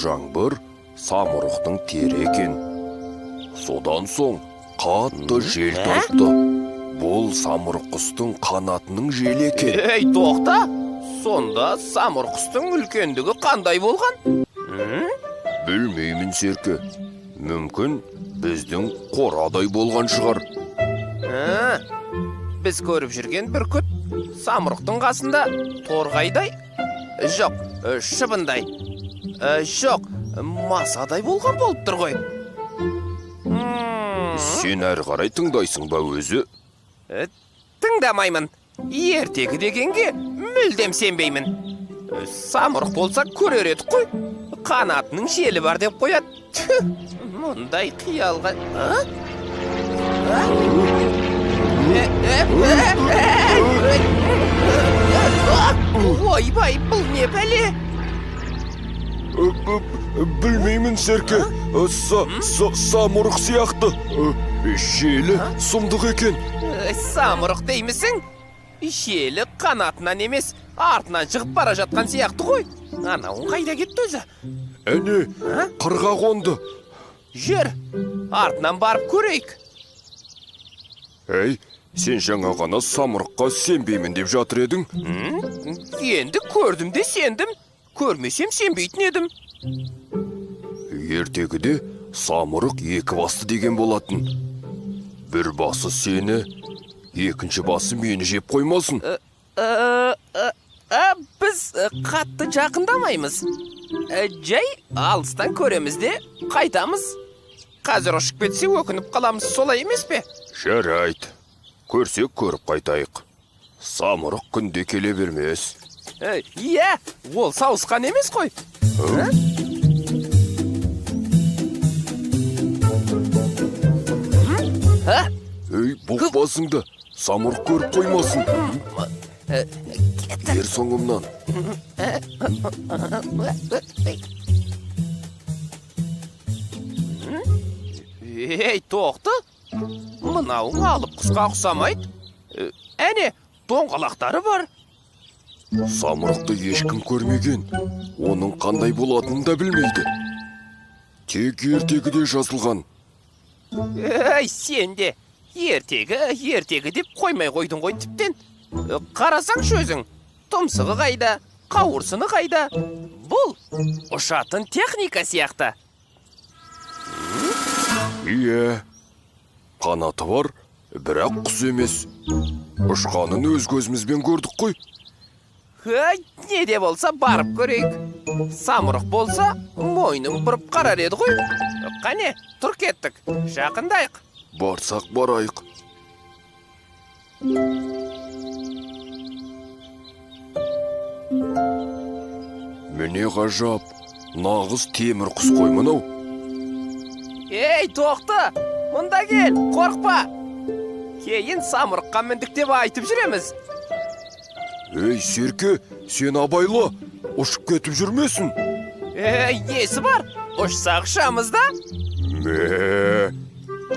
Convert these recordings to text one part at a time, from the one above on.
жаңбыр самұрықтың тері екен. Содан соң қатты жел тұрыпты. Бұл самұрық құстың қанатының желі екен. Ей, тоқта! Сонда самұрық құстың үлкендігі қандай болған? Білмеймін, Серке. Мүмкін біздің қорадай болған шығар. Біз көріп жүрген бүркіт самұрықтың қасында торғайдай, жоқ, шыбындай, жоқ, масадай болған болып тұр ғой. Сен әрі қарай тыңдайсың ба өзі? Тыңдамаймын. Ертегі дегенге мүлдем сенбеймін. Самұрық болса көрер едік қой. Қанатының желі бар деп қояды. Мұндай қиялға... Ойбай, бұл не бәле? Білмеймін, Серке. Самұрық сияқты. Желі сұмдық екен. Самұрық деймісің? Желі қанатынан емес, артынан шығып бара жатқан сияқты ғой. Анауың қайда кетті өзі? Әне, қырға қонды. Жүр, артынан барып көрейік. Әй, сен жаңа ғана самұрыққа сенбеймін деп жатыр едің. Енді көрдім де сендім. Көрмесем сенбейтін едім. Ертегіде самұрық екі басты деген болатын. Бір басы сені, екінші басы мені жеп қоймасын. Біз қатты жақындамаймыз. Жай алыстан көреміз де қайтамыз. Қазір ұшып кетсе өкініп қаламыз, солай емес пе? Жарайды. Көрсек көріп қайтайық. Самұрық күнде келе бермес. Иә, ол сауысқан емес қой. Ей, бұқпасыңды, самұрық көріп қоймасын. Ер соңымнан. Ей, тоқты. Мынауың алып құсқа ұқсамайды. Әне, доңғалақтары бар. Самұрықты ешкім көрмеген. Оның қандай болатынын да білмейді. Тек ертегіде жазылған. Ей, сен де ертегі, ертегі деп қоймай қойдың ғой тіптен. Қарасаңшы өзің, тұмсығы қайда, қауырсыны қайда? Бұл ұшатын техника сияқты. Иә, қанаты бар, бірақ құс емес. Ұшқанын өз көзімізбен көрдік қой. Не де болса барып көрейік. Самұрық болса, мойнын бұрып қарар еді ғой. Қане, тұр кеттік, жақындайық. Барсақ барайық. Міне ғажап, нағыз темір құс қой мынау. Ей, тоқты, мұнда кел, қорқпа. Кейін самұрыққа міндік деп айтып жүреміз. Ей, Серке, сен абайла, ұшып кетіп жүрмесін. Ей, несі бар? Ұшсақ ұшамыз да? Мә,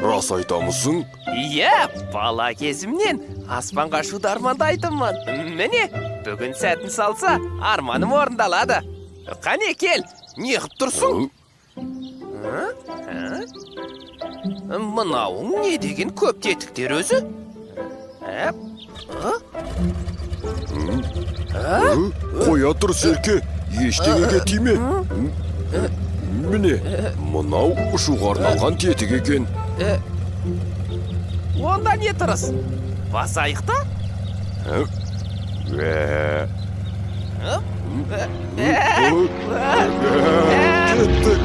рас айтамысың? Иә, бала кезімнен аспанға ұшуды армандайтынмын. Міне, бүгін сәтін салса, арманым орындалады. Қане, кел, неғып тұрсың? Мынауың не деген көп тетіктер өзі? Қоя тұр, Серке, ештеңеге тиме. Міне, мынау ұшуға арналған тетік екен. Онда не тұрыс? Басайық та? Кеттік.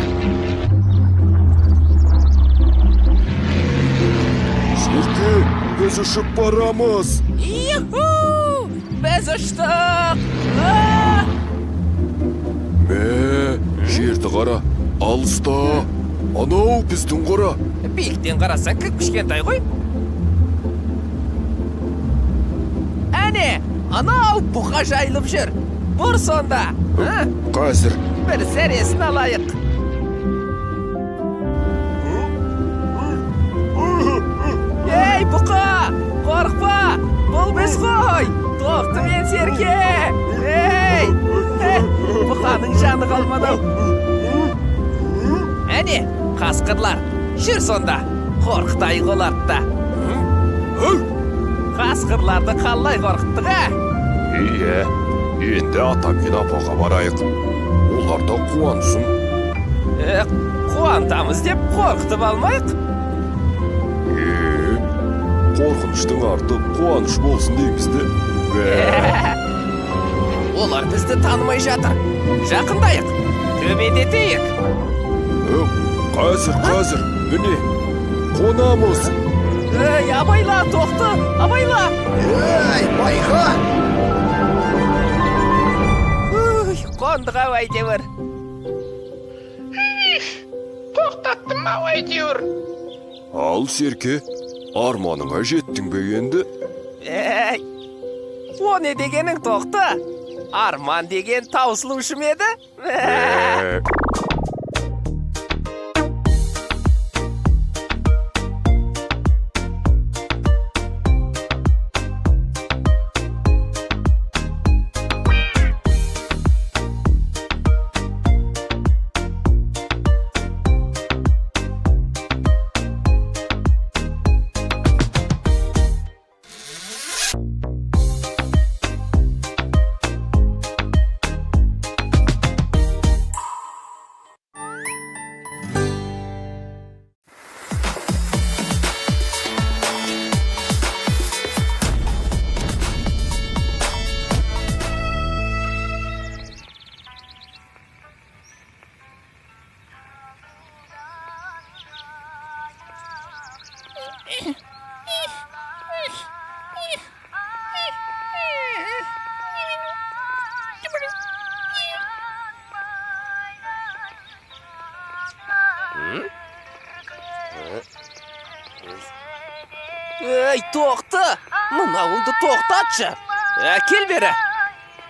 Серке, біз ұшып барамыз. Юху! Біз ұштық! Мә, жерді қара, алыста. Анау біздің қора. Биіктен қарасаң кіп-кішкентай ғой. Әне, анау бұқа жайылып жүр. Бұр сонда. Қазір. Бір сәресін алайық. Ей, бұқа, қорықпа, бұл біз ғой. Тоқты мен Серке. Ей! Ей, бұқаның жаны қалмады-ау. Әне, қасқырлар, жүр сонда, қорқытайық оларды да. Қасқырларды қалай қорқыттық, ә? Иә, енді ата мен апаға барайық. Олар да қуансын. Қуантамыз деп қорқытып алмайық. Қорқыныштың арты қуаныш болсын дейміз де. Олар бізді танымай жатыр. Жақындайық, төмендетейік. Қазір, қазір, міне, қонамыз. Ей, абайла, Тоқты, абайла. Ей, байқа. Қондық ау әйтеуір. Тоқтаттым ау әйтеуір. Ал, Серке, арманыңа жеттің бе енді? Ей, о не дегенің, Тоқты? Арман деген таусылушы ма еді? Ей, Тоқты, мынауыңды тоқтатшы. Әкел бері.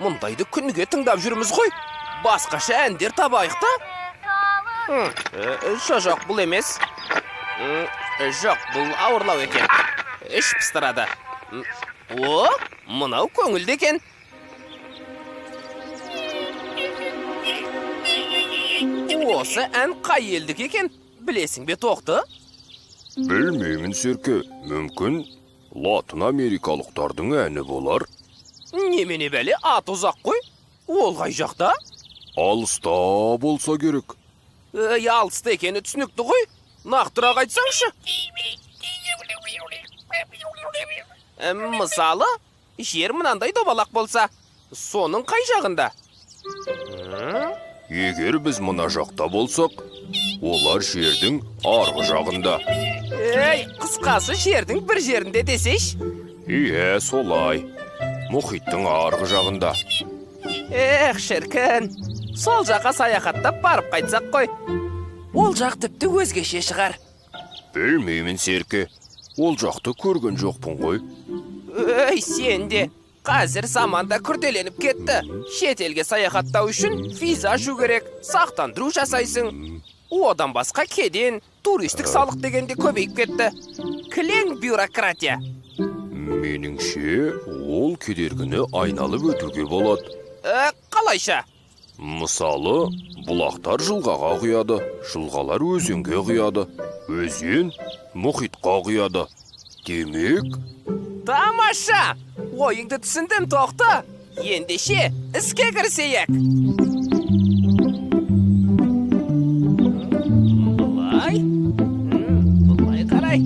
Мұндайды күніге тыңдап жүрміз ғой. Басқаша әндер табайық та. Жоқ, бұл емес. Жоқ, бұл ауырлау екен. Іш пыстырады. О, мынау көңілді екен. Осы ән қай елдікі екен? Білесің бе, Тоқты? Білмеймін, Серке. Мүмкін Латын Америкалықтардың әні болар. Немене бәле, аты ұзақ қой. Ол қай жақта? Алыста болса керек. Ей, алыста екені түсінікті ғой. Нақтырақ айтсаңшы. Мысалы, жер мынандай добалақ болса, соның қай жағында? Егер біз мына жақта болсақ, олар жердің арғы жағында. Ей, қысқасы жердің бір жерінде десейші. Иә, солай. Мұхиттың арғы жағында. Эх, шіркін. Сол жаққа саяхаттап барып қайтсақ қой. Ол жақ тіпті өзгеше шығар. Білмеймін, Серке. Ол жақты көрген жоқпын ғой. Ей, сен де. Қазір заманда күрделеніп кетті. Шетелге саяхаттау үшін виза ашу керек, сақтандыру жасайсың. Одан басқа кеден, туристік салық дегенде көбейіп кетті. Кілең бюрократия. Меніңше, ол кедергіні айналып өтуге болады. Қалайша? Мысалы, бұлақтар жылғаға құяды, жылғалар өзенге құяды, өзен мұхитқа құяды. Демек... Тамаша! Ойыңды түсіндім, Тоқты. Ендеше, іске кірісейік. Былай. Былай қарай.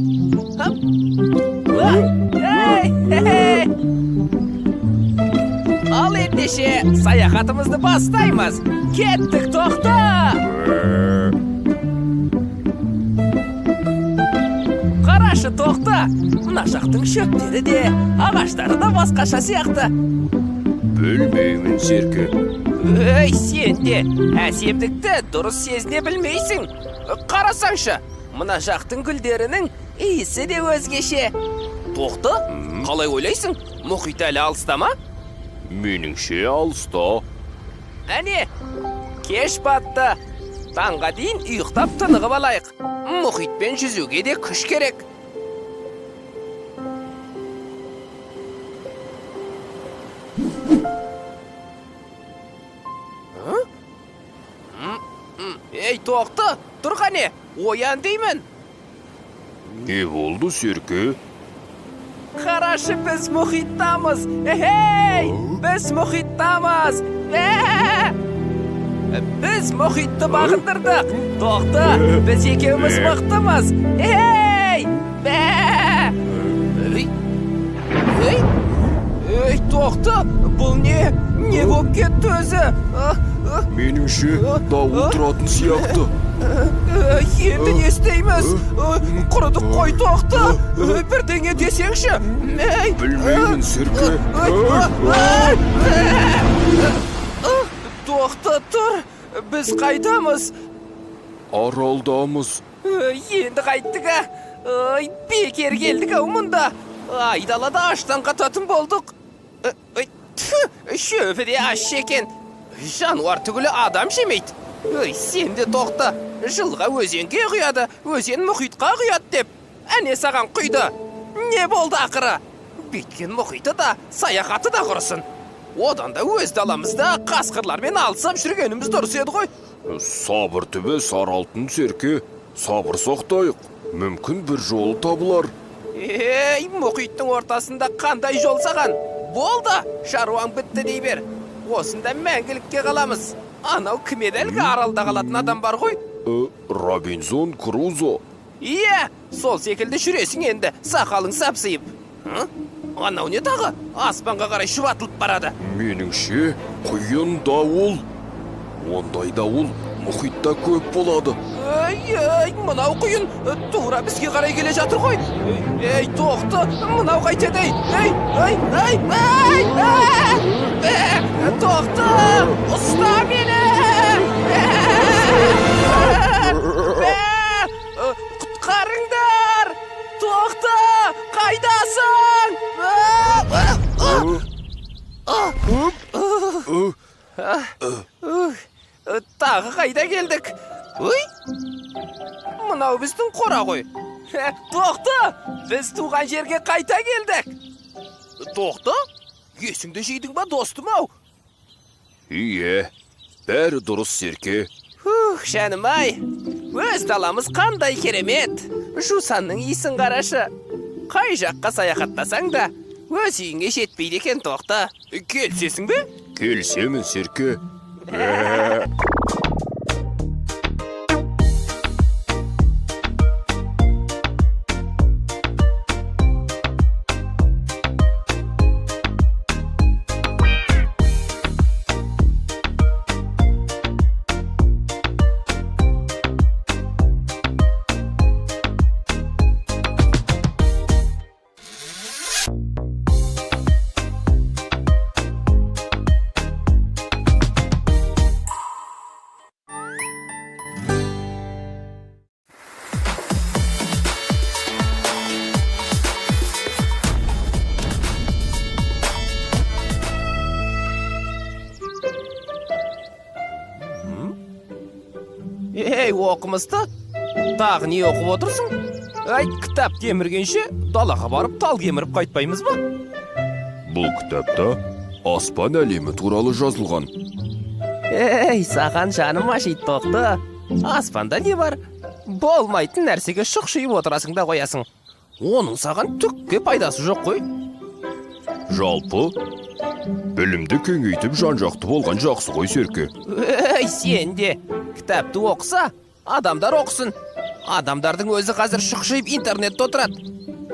Ал ендеше, саяхатымызды бастаймыз. Кеттік, Тоқты! Қарашы, Тоқты, мына жақтың шөптері де, ағаштары да басқаша сияқты. Білмеймін, Серке. Ей, сен де әсемдікті дұрыс сезіне білмейсің. Қарасаңшы, мына жақтың гүлдерінің иісі де өзгеше. Тоқты, қалай ойлайсың, мұхит әлі алыста ма? Меніңше алыста. Әне, кеш батты. Таңға дейін ұйықтап тынығып алайық. Мұхитпен жүзуге де күш керек. Тоқты, тұр қане, оян деймін. Не болды, Серке? Қарашы, біз мұхиттамыз. Эй, біз мұхиттамыз. Біз мұхитты бағындырдық. Тоқты, біз екеуміз мықтымыз. Эй! Эй! Эй, Тоқты, бұл не? Не болып кетті өзі? Меніңше, дауыл тұратын сияқты. Енді не істейміз? Құрыдық қой, Тоқты. Бірдеңе десеңші. Білмеймін, Серке. Тоқты, тұр. Біз қайдамыз? Аралдамыз. Енді қайттық, а? Бекер келдік ау мұнда. Айдалада аштан қататын болдық. Шөбі де ащы екен. Жануар түгілі адам жемейді. Сен де, Тоқты, жылға өзенге құяды, өзен мұхитқа құяды деп. Әне саған құйды. Не болды ақыры? Бүйткен мұхиты да, саяхаты да құрысын. Одан да өз даламызда қасқырлармен алысып жүргеніміз дұрыс еді ғой. Сабыр түбі сары алтын, Серке. Сабыр сақтайық. Мүмкін бір жолы табылар. Ей, мұхиттың ортасында қандай жол саған? Болды, шаруаң бітті дей бер. Осында мәңгілікке қаламыз. Анау кім еді әлгі аралда қалатын адам бар ғой? Робинзон Крузо. Иә, сол секілді жүресің енді, сақалың сапсиып. Анау не тағы? Аспанға қарай шұбатылып барады. Меніңше, құйын дауыл. Ондай дауыл мұхитта көп болады. Ей, мынау құйын тура бізге қарай келе жатыр ғой. Ей, Тоқты, мынау қайтеді, ей, ей, ей, ей, ей, Тоқты, ұста мені! Құтқарыңдар! Тоқты, қайдасың? Тағы қайда келдік? Ой, мынау біздің қора ғой. Тоқты, біз туған жерге қайта келдік. Тоқты, есіңді жидің ба, достым ау? Ие, бәрі дұрыс, Серке. Фух, жаным-ай, өз даламыз қандай керемет. Жусанның иісін қарашы. Қай жаққа саяхаттасаң да, өз үйіңе жетпейді екен, Тоқты. Келісесің бе? Келісемін, Серке. Ей, оқымысты, тағы не оқып отырсың? Ай, кітап кеміргенше далаға барып тал кеміріп қайтпаймыз ба? Бұл кітапта аспан әлемі туралы жазылған. Ей, саған жаным ашиды, Тоқты. Аспанда не бар? Болмайтын нәрсеге шұқшиып отырасың да қоясың. Оның саған түкке пайдасы жоқ қой. Жалпы, білімді кеңейтіп жан-жақты болған жақсы ғой, Серке. Ей, сен де. Кітапты оқыса, адамдар оқысын. Адамдардың өзі қазір шұқшиып интернетте отырады.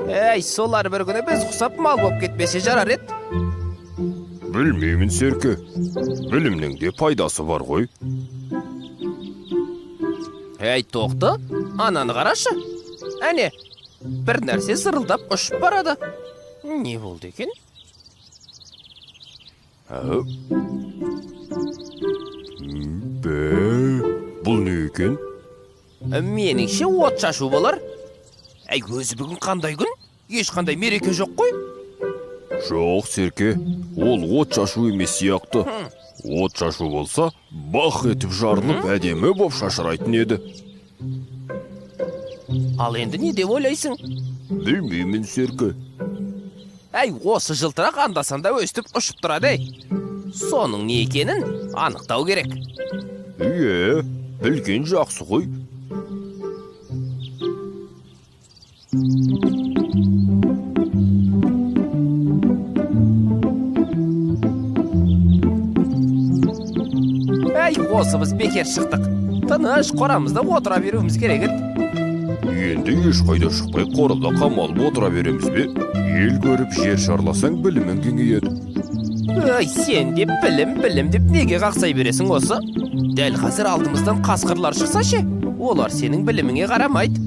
Ей, солар бір күні біз құсап мал болып кетпесе жарар еді. Білмеймін, Серке. Білімнің де пайдасы бар ғой. Ей, Тоқты, ананы қарашы. Әне, бір нәрсе зырылдап ұшып барады. Не болды екен? Бұл не екен? Меніңше от шашу болар. Әй, өзі бүгін қандай күн? Ешқандай мереке жоқ қой. Жоқ, Серке, ол от шашу емес сияқты. От шашу болса, бақ етіп жарылып, әдемі боп шашырайтын еді. Ал енді не деп ойлайсың? Білмеймін, Серке. Әй, осы жылтырақ анда-санда өстіп ұшып тұрады, ей. Соның не екенін анықтау керек. Ие, Білген жақсы ғой. Әй, осы біз бекер шықтық. Тыныш қорамызда отыра беруіміз керек еді. Енді ешқайда шықпай қорада қамалып отыра береміз бе? Ел көріп жер шарласаң білімің кеңейеді. Ай, сен де білім, білім деп неге қақсай бересің осы? Дәл қазір алдымыздан қасқырлар шықса ше, олар сенің біліміңе қарамайды.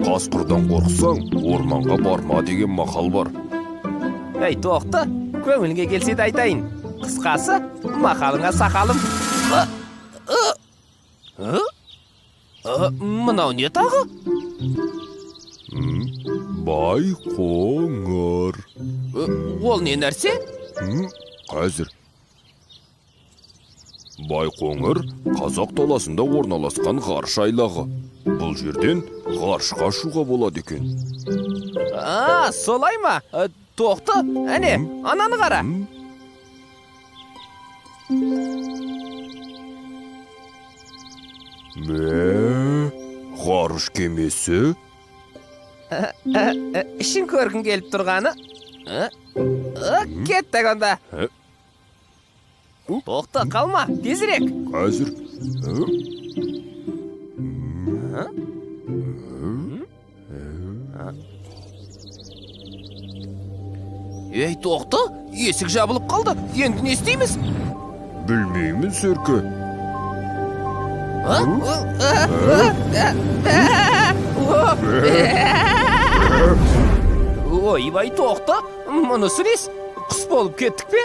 Қасқырдан қорықсаң, орманға барма деген мақал бар. Әй, Тоқты, көңіліңе келсе де айтайын. Қысқасы, мақалыңа сақалым. Мынау не тағы? Байқоңыр. Ол не нәрсе? Қазір. Байқоңыр қазақ даласында орналасқан ғарыш айлағы. Бұл жерден ғарышқа ұшуға болады екен. А, солай ма? Тоқты, әне, ананы қара. Мә, ғарыш кемесі? Ішін көргім келіп тұрғаны. Кеттік онда. Тоқта, қалма, тезірек. Қазір. Ей, Тоқты, есік жабылып қалды. Енді не істейміз? Білмеймін, Серке. Ойбай, Тоқты, мұнысы несі? Құс болып кеттік пе?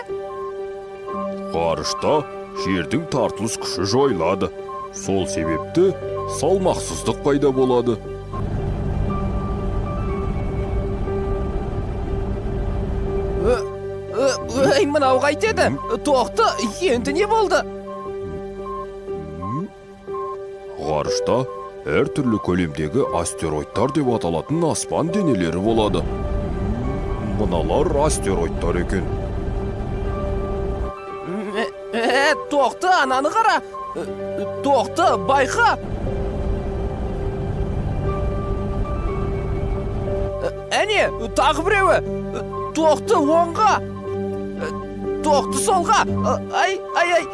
Ғарышта жердің тартылыс күші жойылады. Сол себепті салмақсыздық пайда болады. Ей, мынау қайтеді? Тоқты, енді не болды? Ғарышта әртүрлі көлемдегі астероидтар деп аталатын аспан денелері болады. Мыналар астероидтар екен. Тоқты, ананы қара. Тоқты, байқа. Әне, тағы біреуі. Тоқты, оңға. Тоқты, солға. Ай, ай, ай.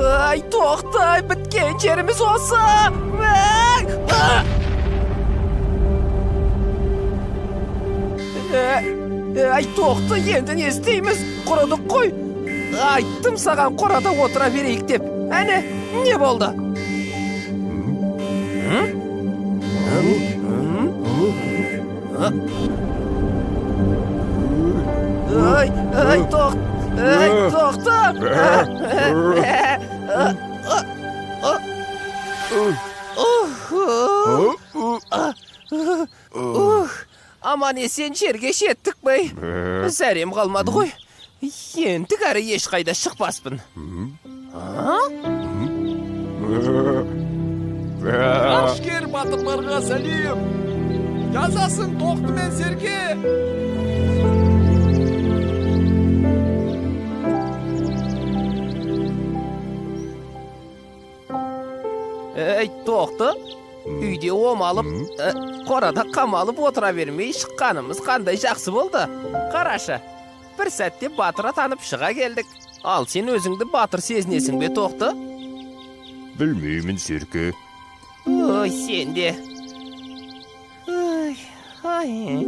Ай, Тоқты, біткен жеріміз осы. Ай, Тоқты, енді не істейміз? Құрыдық қой. Айттым саған қорада отыра берейік деп. Әне, не болды? Ай, ай, Тоқты, ай, Тоқты. Аман есен жерге жеттік бей. Зәрем қалмады ғой. Ендік әрі ешқайда шықпаспын. Ғарышкер батырларға сәлем. Жазасын Тоқты мен Серке. Ей, Тоқты, үйде омалып, қорада қамалып отыра бермей шыққанымыз қандай жақсы болды. Қарашы, бір сәтте батыр атанып шыға келдік. Ал сен өзіңді батыр сезінесің бе, Тоқты? Білмеймін, Серке. Ой, сен де. Ой, ай.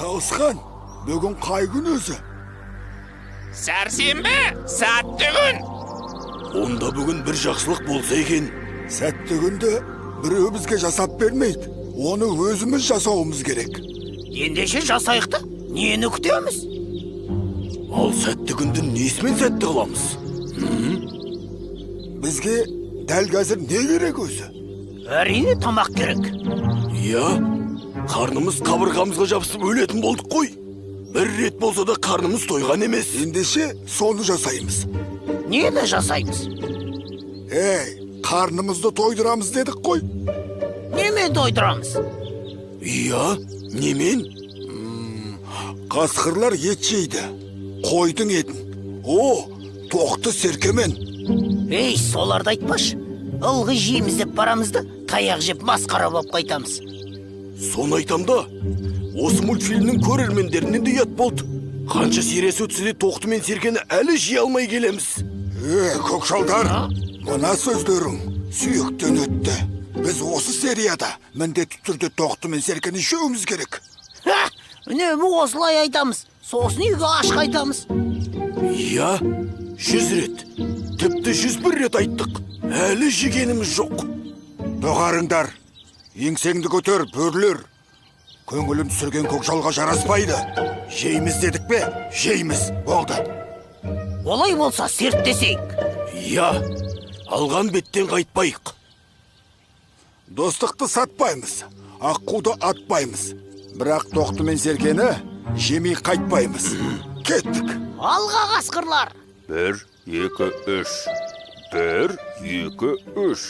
Сауысқан, бүгін қай күн өзі? Сәрсенбі, сәтті күн. Онда бүгін бір жақсылық болса екен. Сәтті күнді біреу бізге жасап бермейді. Оны өзіміз жасауымыз керек. Ендеше жасайық та, нені күтеміз? Ал сәтті күнді несімен сәтті қыламыз? Бізге дәл қазір не керек өзі? Әрине тамақ керек. Иә, қарнымыз қабырғамызға жабысып өлетін болдық қой. Бір рет болса да қарнымыз тойған емес. Ендеше соны жасаймыз. Нені жасаймыз? Ей, қарнымызды тойдырамыз дедік қой. Немен тойдырамыз? Иә, немен? Қасқырлар ет жейді. Қойдың етін. О, тоқты серкемен. Ей, соларды айтпашы. Ылғи жейміз деп барамыз да, таяқ жеп масқара болып қайтамыз. Соны айтам да, осы мультфильмнің көрермендерінен де ұят болды. Қанша сериясы өтсе де тоқты мен серкені әлі жей алмай келеміз. Көкшалдар, мына сөздерің сүйектен өтті. Біз осы серияда міндетті түрде тоқты мен серкені жеуіміз керек. Ха, үнемі осылай айтамыз. Сосын үйге аш қайтамыз. Иә, 100 рет, тіпті 101 рет айттық. Әлі жегеніміз жоқ. Доғарыңдар, еңсеңді көтер, бөрілер. Көңілін түсірген көкжалға жараспайды. Жейміз дедік пе? Жейміз, болды. Олай болса серттесейік. Иә, алған беттен қайтпайық. Достықты сатпаймыз, аққуды атпаймыз. Бірақ тоқты мен серкені жемей қайтпаймыз. Кеттік. Алға қасқырлар. 1, 2, 3. 1, 2, 3.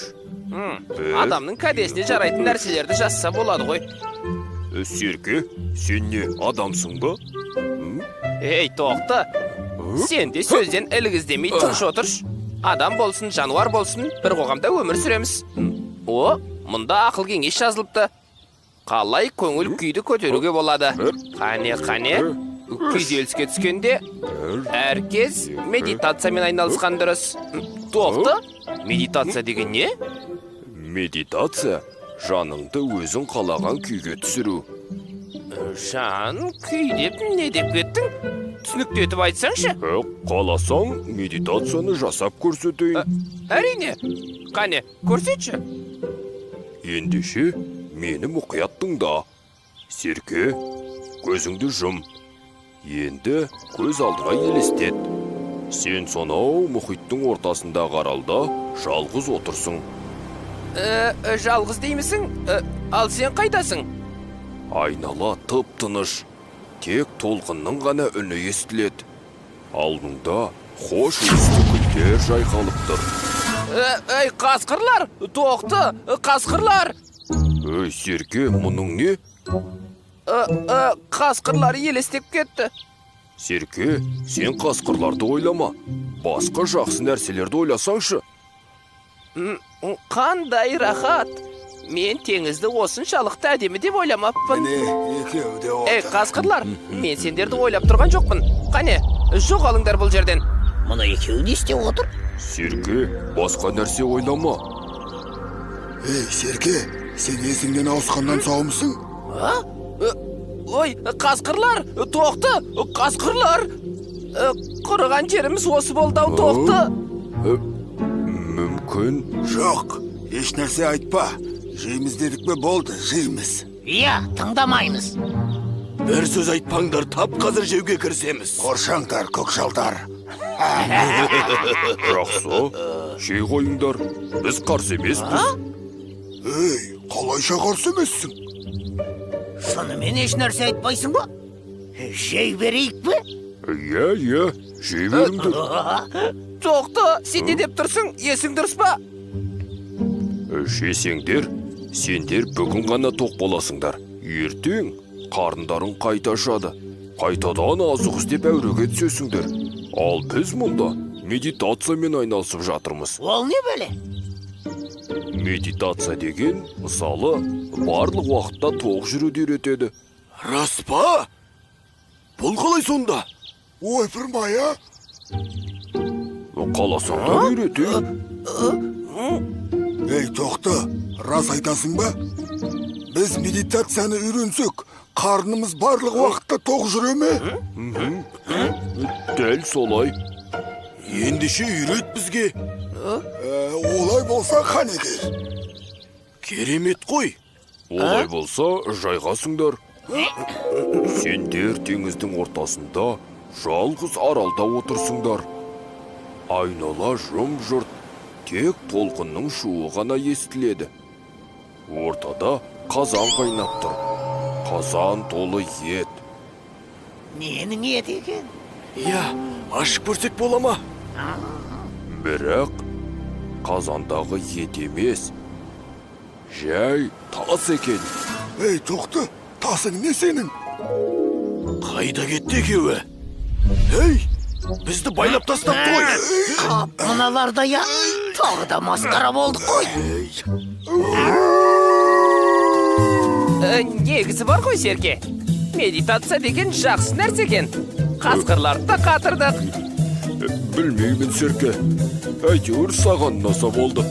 Адамның кәдесіне жарайтын нәрселерді жазса болады ғой. Серке, сен не адамсың ба? Ей, тоқты, сен де сөзден ілік іздемей тыныш отыршы. Адам болсын, жануар болсын, бір қоғамда өмір сүреміз. О, мұнда ақыл кеңес жазылыпты. Қалай көңіл күйді көтеруге болады? Қане, қане, күйзеліске түскенде әркез медитациямен айналысқан дұрыс. Тоқты, медитация деген не? Медитация жаныңды өзің қалаған күйге түсіру. Жан күй деп не деп кеттің? Түсінікті етіп айтсаңшы. Қаласаң, медитацияны жасап көрсетейін. Әрине. Қане, көрсетші. Ендеше, мені мұқият тыңда. Серке, көзіңді жұм. Енді көз алдыңа елестет. Сен сонау мұхиттың ортасындағы аралда жалғыз отырсың. Жалғыз деймісің? Ал сен қайдасың? Айнала тып-тыныш. Тек толқынның ғана үні естіледі. Алдыңда хош иісті гүлдер жайқалып тұр. Ей, қасқырлар! Тоқты, қасқырлар! Ей, Серке, мұның не? Қасқырлар елестеп кетті. Серке, сен қасқырларды ойлама. Басқа жақсы нәрселерді ойласаңшы. Қандай рахат! Мен теңізді осыншалықты әдемі деп ойламаппын. Міне, екеуі де отыр. Ей, қасқырлар, мен сендерді ойлап тұрған жоқпын. Қане, жоғалыңдар бұл жерден. Мұны екеуі не істеп отыр? Серке, басқа нәрсе ойлама. Ей, Серке, сен есіңнен ауысқаннан саумысың? А? Ой, қасқырлар, тоқты, қасқырлар. Құрыған жеріміз осы болды-ау, тоқты. Мүмкін. Жоқ, еш нәрсе айтпа. Жейміз дедік пе, болды, жейміз. Иә, тыңдамаймыз. Бір сөз айтпаңдар, тап қазір жеуге кірісеміз. Қоршаңдар, көкшалдар. Жақсы, жей қойыңдар. Біз қарсы емеспіз. Ей, қалайша қарсы емессің? Шынымен еш нәрсе айтпайсың ба? Жей берейік пе? Иә, иә, жей беріңдер. Тоқты, сен не деп тұрсың? Есің дұрыс па? Жесеңдер, сендер бүгін ғана тоқ боласыңдар. Ертең қарындарың қайта ашады. Қайтадан азық іздеп әуреге түсесіңдер. Ал біз мұнда медитациямен айналысып жатырмыз. Ол не бәле? Медитация деген, мысалы, барлық уақытта тоқ жүруді үйретеді. Рас па? Бұл қалай сонда? Ойпырмай, а? Қаласаңдар үйретейін. Ей, тоқты, рас айтасың ба? Біз медитацияны үйренсек, Қарнымыз барлық уақытта тоқ жүре ме? Дәл солай. Ендеше үйрет бізге. Олай болса қанекей. Керемет қой. Олай болса жайғасыңдар. Сендер теңіздің ортасында жалғыз аралда отырсыңдар. Айнала жым-жырт, тек толқынның шуы ғана естіледі. Ортада қазан қайнап тұр. Қазан толы ет. Ненің еті екен? Иә, ашып көрсек бола ма? Бірақ қазандағы ет емес, жай тас екен. Ей, Тоқты, тасың не сенің? Қайда кетті екеуі? Ей, бізді байлап тастапты ғой. Қап, мыналар да я, тағы да масқара болдық қой. Негізі бар ғой, Серке. Медитация деген жақсы нәрсе екен. Қасқырларды да қатырдық. Білмеймін, Серке. Әйтеуір саған ұнаса болды.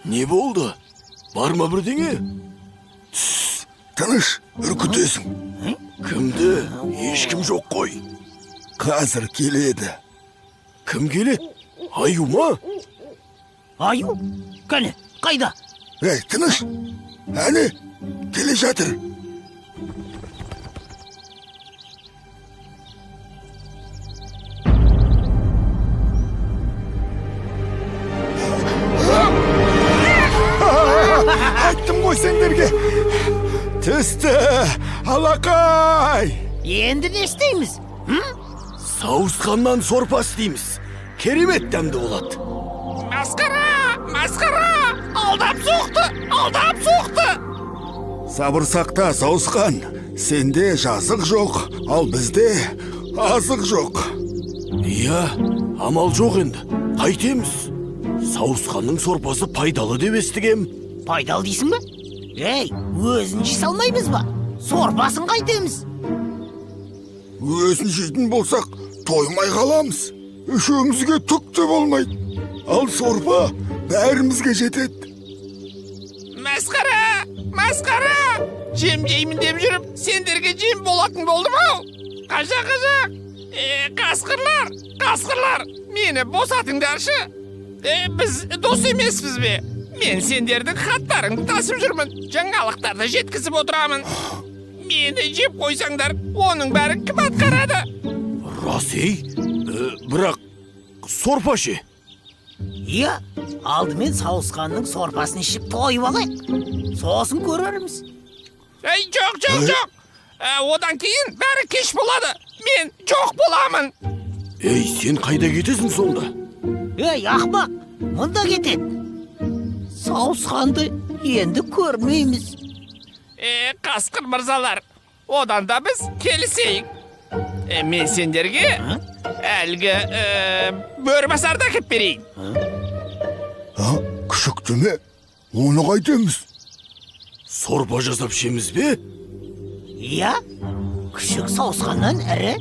Не болды? Бар ма бірдеңе? Тссс, тыныш, үркітесің. Кімді? Ешкім жоқ қой. Қазір келеді. Кім келеді? Аю ма? Аю? Кәне, қайда? Ей, тыныш. Әне, келе жатыр. Айттым ғой сендерге. Түсті, алақай. Енді не істейміз? Сауысқаннан сорпа істейміз. Керемет дәмді болады. Масқара, масқара! Алдап соқты, алдап соқты! Сабыр сақта, сауысқан. Сенде жазық жоқ, ал бізде азық жоқ. Иә, амал жоқ енді. Қайтеміз? Сауысқанның сорпасы пайдалы деп естігем. Пайдалы дейсің бе? Ей, өзін жей салмаймыз ба? Сорпасын қайтеміз? Өзін жейтін болсақ, тоймай қаламыз. Үшеумізге түк те болмайды. Ал сорпа бәрімізге жетеді. Масқара, масқара! Жем жеймін деп жүріп, сендерге жем болатын болдым ау. Қажа, қажа! Қасқырлар, қасқырлар, мені босатыңдаршы. Біз дос емеспіз бе? Мен сендердің хаттарыңды тасып жүрмін, жаңалықтарды жеткізіп отырамын. Мені жеп қойсаңдар, оның бәрін кім атқарады? Рас, ей, бірақ сорпа ше? Иә, алдымен сауысқанның сорпасын ішіп тойып алайық. Сосын көрерміз. Ей, жоқ, жоқ, жоқ. Одан кейін бәрі кеш болады. Мен жоқ боламын. Ей, сен қайда кетесің сонда? Ей, ақмақ, мұнда кетеді. Сауысқанды енді көрмейміз. Қасқыр мырзалар, одан да біз келісейік. Мен сендерге әлгі бөрібасарды әкеп берейін. Күшікті ме? Оны қайтеміз? Сорпа жасап ішеміз бе? Иә, күшік сауысқаннан ірі.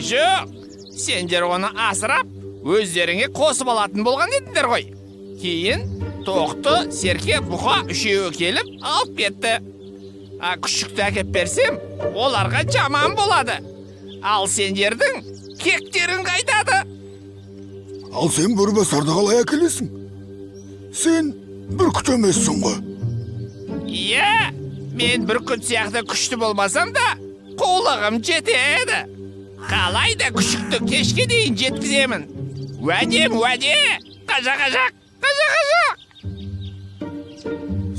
Жоқ, сендер оны асырап, өздеріңе қосып алатын болған едіңдер ғой. Кейін Тоқты, Серке, Бұқа үшеуі келіп алып кетті. Күшікті әкеп берсем, оларға жаман болады. Ал сендердің кектерің қайтады. Ал сен бөрібасарды қалай әкелесің? Сен бүркіт емессің ғой. Иә, мен бүркіт сияқты күшті болмасам да, қулығым жетеді. Қалай да күшікті кешке дейін жеткіземін. Уәдем, уәде! Қажа, қажақ! Қажа, қажақ!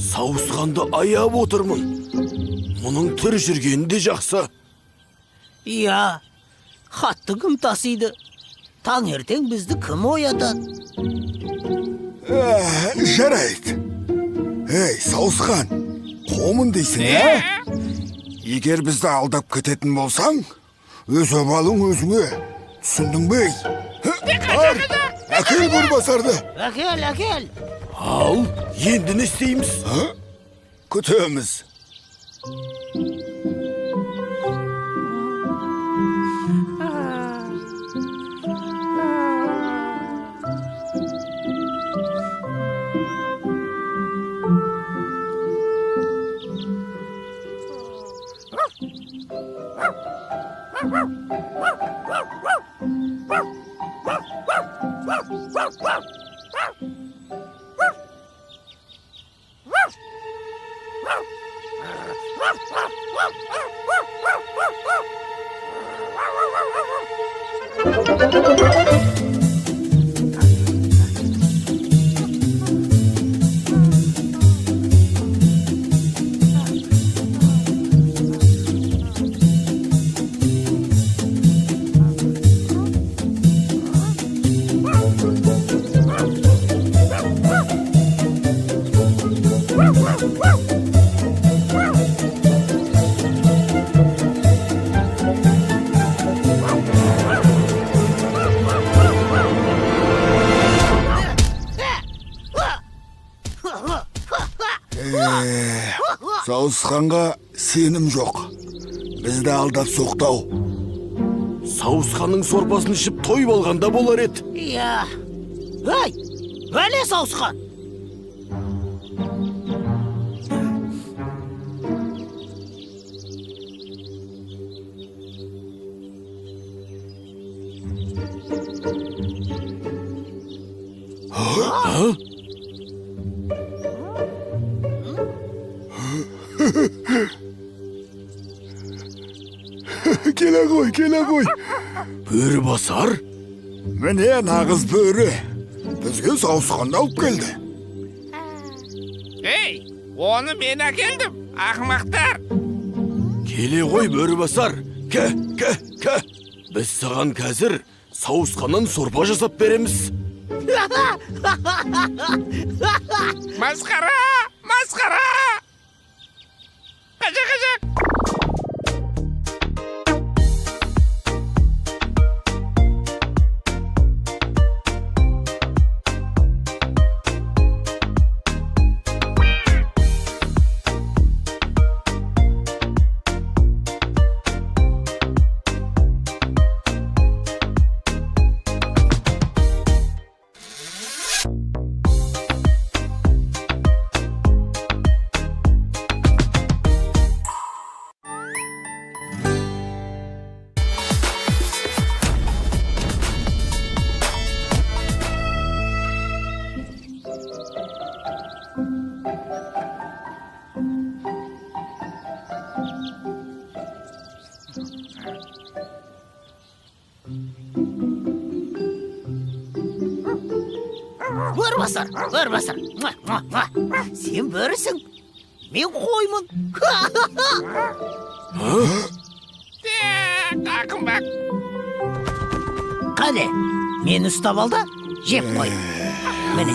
Сауысқанды аяп отырмын. Мұның тірі жүргені де жақсы. Иә, хатты кім тасиды? Таңертең бізді кім оятады? Жарайды. Ей, сауысқан, қомын дейсің, ә? Егер бізді алдап кететін болсаң, өз обалың өзіңе. Түсіндің бе? Бар, әкел Бөрібасарды. Әкел, әкел. Ал, енді не істейміз? Күтеміз. Сауысқанға сенім жоқ. Бізді алдап соқтау. Сауысқанның сорпасын ішіп тойып алғанда болар еді. Иә. Ей, бәле сауысқан. Келе ғой, келе ғой. Бөрібасар? Міне нағыз бөрі. Бізге сауысқанды алып келді. Ей, оны мен әкелдім, ақымақтар. Келе ғой, Бөрібасар. Кә, кә, кә. Біз саған қазір сауысқаннан сорпа жасап береміз. Масқара, масқара. Қажа, қажа. Бөрібасар, Бөрібасар. Сен бөрісің, мен қоймын. Ақымақ. Қане, мені ұстап ал да, жеп қой. Міне.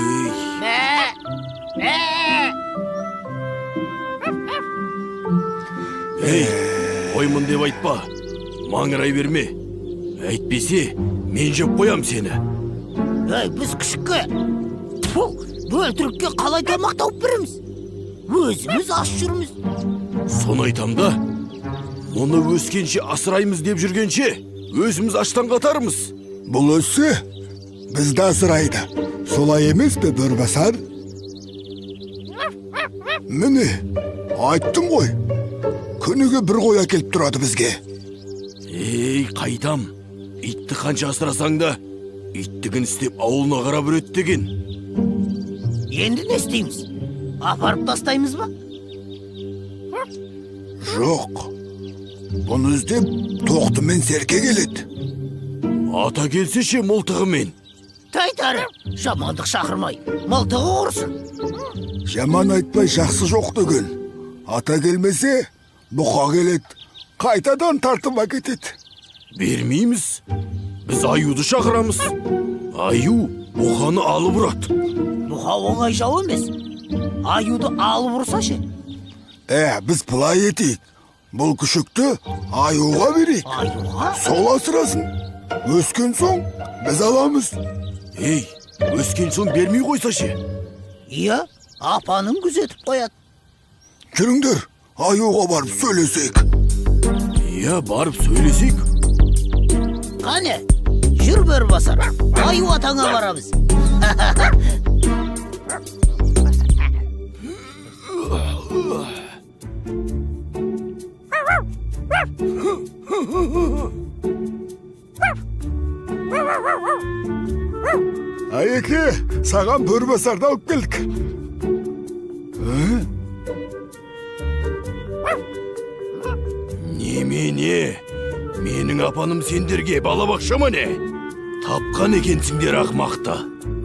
Ей, қоймын деп айтпа, маңырай берме. Әйтпесе, мен жеп қоям сені. Ей, біз күшікке, бөлтірікке қалай тамақ тауып береміз? Өзіміз аш жүрміз. Соны айтам да, мұны өскенше асыраймыз деп жүргенше, өзіміз аштан қатармыз. Бұл өссе, бізді асырайды. Солай емес пе, Бөрібасар? Міне, айттым ғой. Күніге бір қой әкеліп тұрады бізге. Ей, қайдам, итті қанша асырасаң да, иттігін істеп ауылына қарап үреді деген. Енді не істейміз? Апарып тастаймыз ба? Жоқ. Бұны іздеп Тоқты мен Серке келеді. Ата келсе ше мылтығымен. Тайтары, жамандық шақырмай, мылтығы құрсын. Жаман айтпай жақсы жоқ деген. Ата келмесе, бұқа келеді. Қайтадан тартып әкетеді. Бермейміз. Біз аюды шақырамыз. Аю бұқаны алып ұрады. Бұқа оңай жау емес. Аюды алып ұрса ше? Біз былай етейік. Бұл күшікті аюға берейік. Аюға? Сол асырасын. Өскен соң біз аламыз. Ей, өскен соң бермей қойса ше? Иә, апаның күзетіп қояды. Жүріңдер, аюға барып сөйлесейік. Иә, барып сөйлесейік. Қане, жүр Бөрібасар, аю атаңа барамыз. Айеке, саған Бөрібасарды алып келдік. Немене? Менің апаным сендерге балабақша ма не? Тапқан екенсіңдер ақмақты.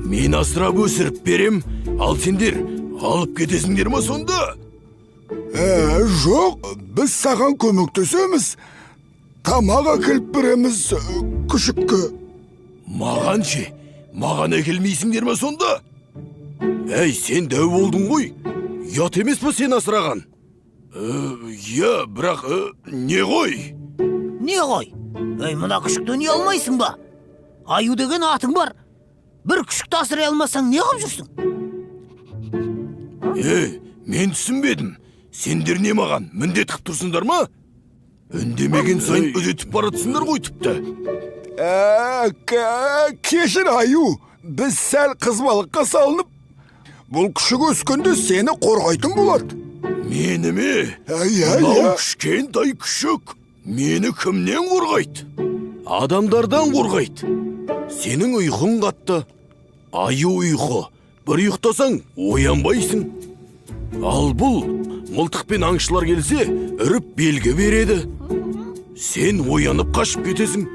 Мен асырап өсіріп берем, ал сендер алып кетесіңдер ма сонда? Жоқ, біз саған көмектесеміз. Тамақ әкеліп береміз күшікке. Маған ше? Маған әкелмейсіңдер ма сонда? Әй, сен дәу болдың ғой. Ұят емес па сен асыраған? Иә, бірақ не ғой? Не ғой? Ей, мына күшіктен ұялмайсың ба? Аю деген атың бар. Бір күшікті асырай алмасаң не қылып жүрсің? Мен түсінбедім. Сендер не маған міндет қып тұрсыңдар ма? Үндемеген сайын үдетіп баратсыңдар ғой тіпті. Кешір аю, біз сәл қызбалыққа салынып, бұл күшік өскенде сені қорғайтын болады. Мені ме? Мынау кішкентай күшік. Мені кімнен қорғайды? Адамдардан қорғайды. Сенің ұйқың қатты. Аю ұйқы. Бір ұйықтасаң, оянбайсың. Ал бұл мылтықпен аңшылар келсе, үріп белгі береді. Сен оянып қашып кетесің.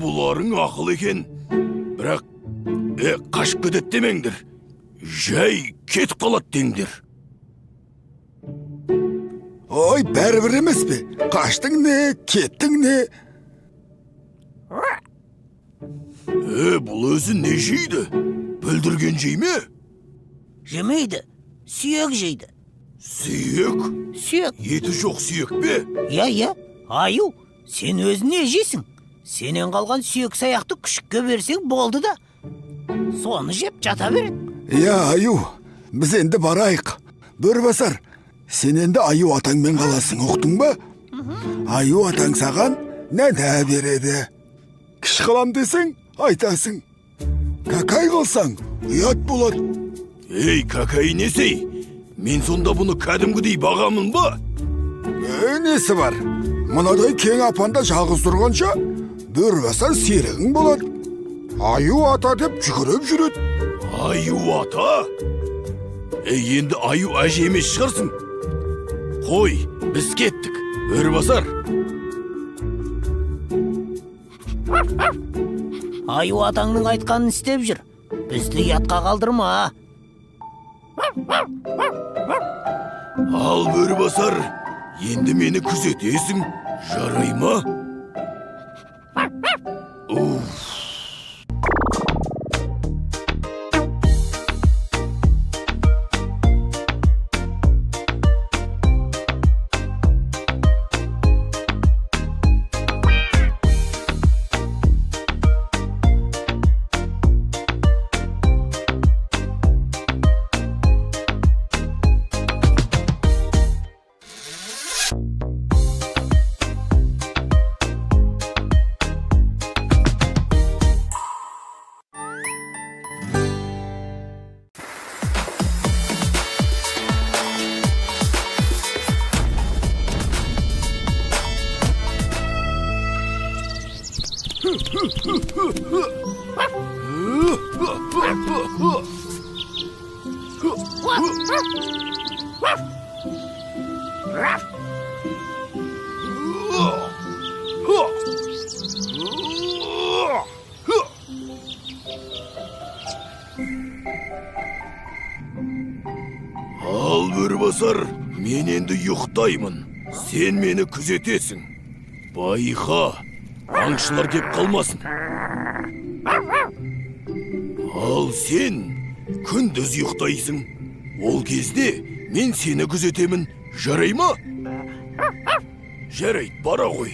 Бұларың ақыл екен. Бірақ қашып кетеді демеңдер. Жай кетіп қалады деңдер. Ой, бәрібір емес пе? Қаштың не, кеттің не? Бұл өзі не жейді? Бүлдірген жей ме? Жемейді, сүйек жейді. Сүйек? Сүйек. Еті жоқ сүйек пе? Иә, аю, сен өзің не жейсің? Сенен қалған сүйек саяқты күшікке берсең болды да. Соны жеп жата береді. Иә, аю, біз енді барайық. Бөрібасар, сен енді аю атаңмен қаласың, ұқтың ба? Аю атаң саған нәнә береді. Кіш қалам десең, айтасың. Какай қылсаң, ұят болады. Ей, какай несей? Мен сонда бұны кәдімгідей бағамын ба? Несі бар? Мынадай кең апанда жалғыз тұрғанша, Бөрібасар серігің болады. Аю ата деп жүгіріп жүреді. Аю ата? Енді аю әже емес шығарсың. Қой, біз кеттік. Бөрібасар. Аю атаңның айтқанын істеп жүр. Бізді ұятқа қалдырма. Ал Бөрібасар, енді мені күзетесің, жарай ма? Уф. Ал Бөрібасар, мен енді ұйықтаймын. Сен мені күзетесің. Байқа, аңшылар кеп қалмасын. Ал сен күндіз ұйықтайсың. Ол кезде мен сені күзетемін. Жарай ма? Жарайды, бара ғой.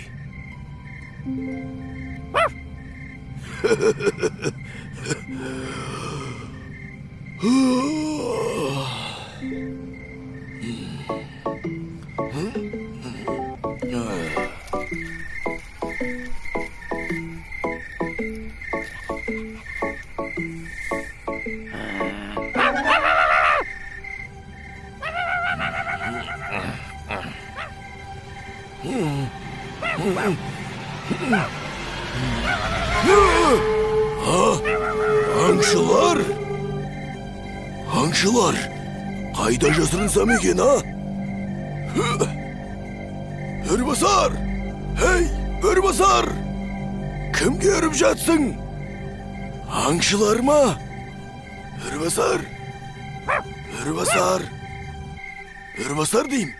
Аңшылар! Аңшылар! Қайда жасырынсам екен, а? Бөрібасар! Ей, Бөрібасар! Кімге үріп жатсың? Аңшылар ма? Бөрібасар! Бөрібасар! Бөрібасар деймін.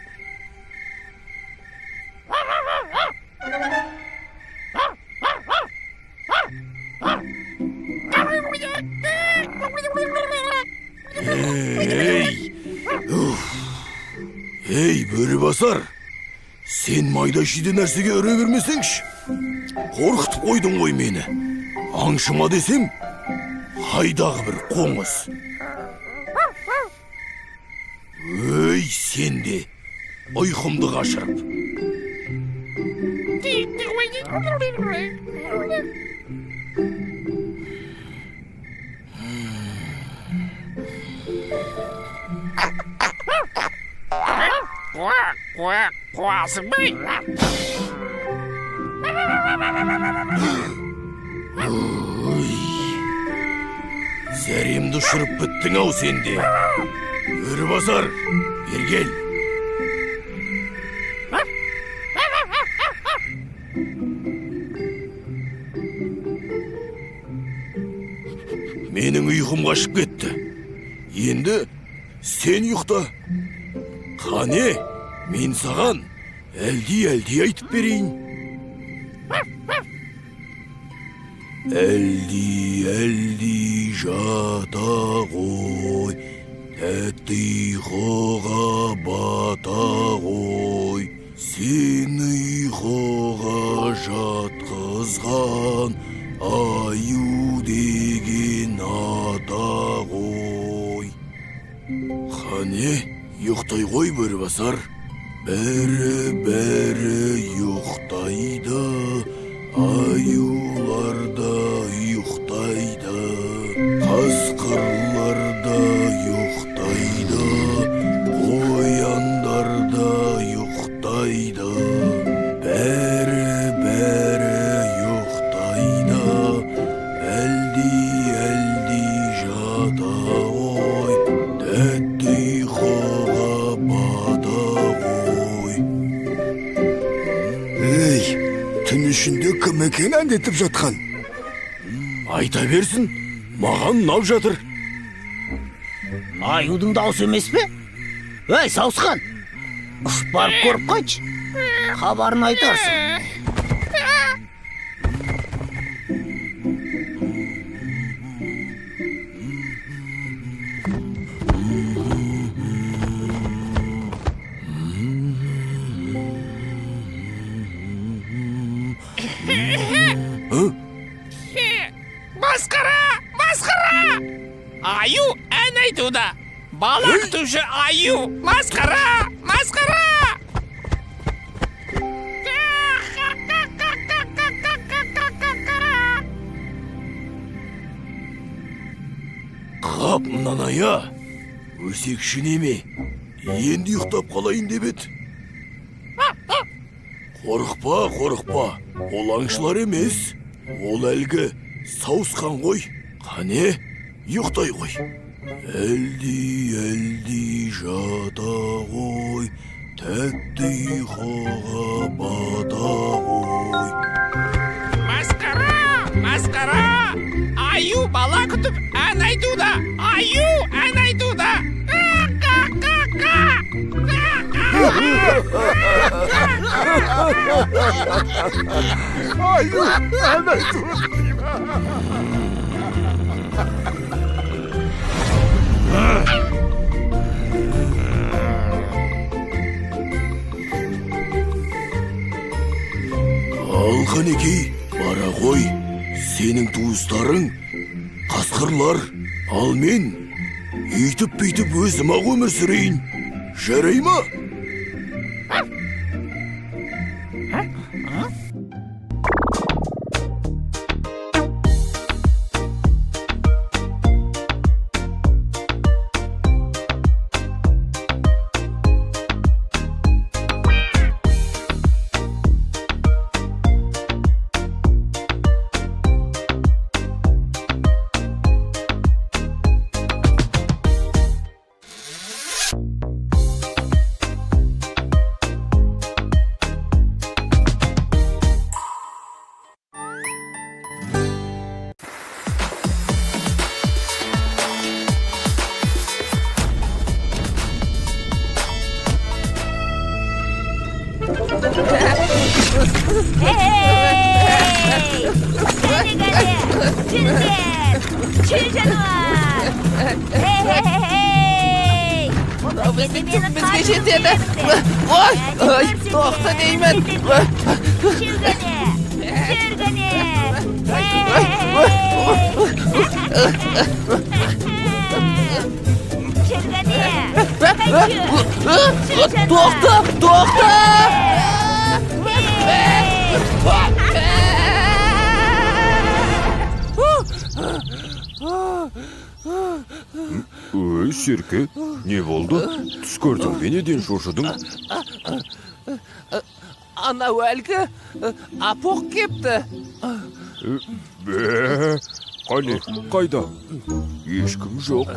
Ей! Ей, Бөрібасар! Сен майда шиде нәрсеге үре бермесеңші. Қорқытып қойдың ғой мені. Аңшы ма десем, қайдағы бір қоңыз. Өй, сен де ұйқымды қашырып. Қуасың ба? Ой, зәремді ұшырып біттің ау сен де. Бөрібасар, бері кел. Менің ұйқым қашып кетті. Енді сен ұйықта. Қане, мен саған әлди-әлди айтып берейін. Әлди-әлди жата ғой, тәтті ұйқыға бата ғой. Сен ұйқыға жатқызған аю деген ата ғой. Қане, ұйықтай ғой, Бөрібасар. Бәрі-бәрі ұйықтайды, аюлар да ұйықтайды, қасқырлар да ұйықтайды, қояндар да ұйықтайды. Бәрі-бәрі ұйықтайды, әлди-әлди жата ғой, тәтті ұйқыға бата ғой. Ей, түн ішінде кім екен әндетіп жатқан? Айта берсін, маған ұнап жатыр. Аюдың даусы емес пе? Ей, сауысқан, ұшып барып көріп қайтшы. Хабарын айтарсың. Масқара! Масқара! Аю ән айтуда. Бала күтуші аю. Масқара! Масқара! Қап, мынаны-ая! Өсекші неме? Енді ұйықтап қалайын деп еді. Қорықпа, қорықпа. Ол аңшылар емес. Ол әлгі сауысқан ғой. Қане, ұйықтай ғой. Әлди-әлди жата ғой, тәтті ұйқыға бата ғой. Масқара, масқара! Аю бала күтіп ән айтуда! Аю ән айтуда! Қа-қа-қа! Аю ән айтуда! Ал қанекей, бара ғой, сенің туыстарың қасқырлар, ал мен үйтіп-бүйтіп өзім-ақ өмір сүрейін. Жарай ма? Эй! Кәне-кәне! Жүріңдер! Жүр жануар! Эй! Мынау біздің түбімізге жетеді. Ой, ой, тоқта деймін. Жүр кәне! Жүр кәне! Жүр кәне! Тоқта, тоқта! Өй, Серке, не болды? Түс көрдің бе, неден шошыдың? Анау әлгі апоқ кепті. Бе, қане, қайда? Ешкім жоқ.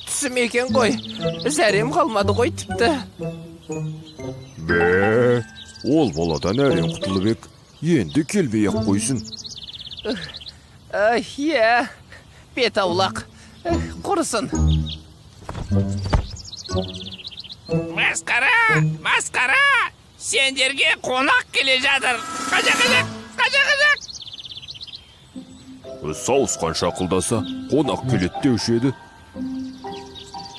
Түсім екен ғой. Зәрем қалмады ғой тіпті. Бе, ол баладан әрең құтылып ек. Енді келмей-ақ қойсын. Иә, бет аулақ. Құрысын. Масқара, масқара! Сендерге қонақ келе жатыр. Қажа, қажа, қажа, қажа! Сауысқан шақылдаса, қонақ келеді деуші еді.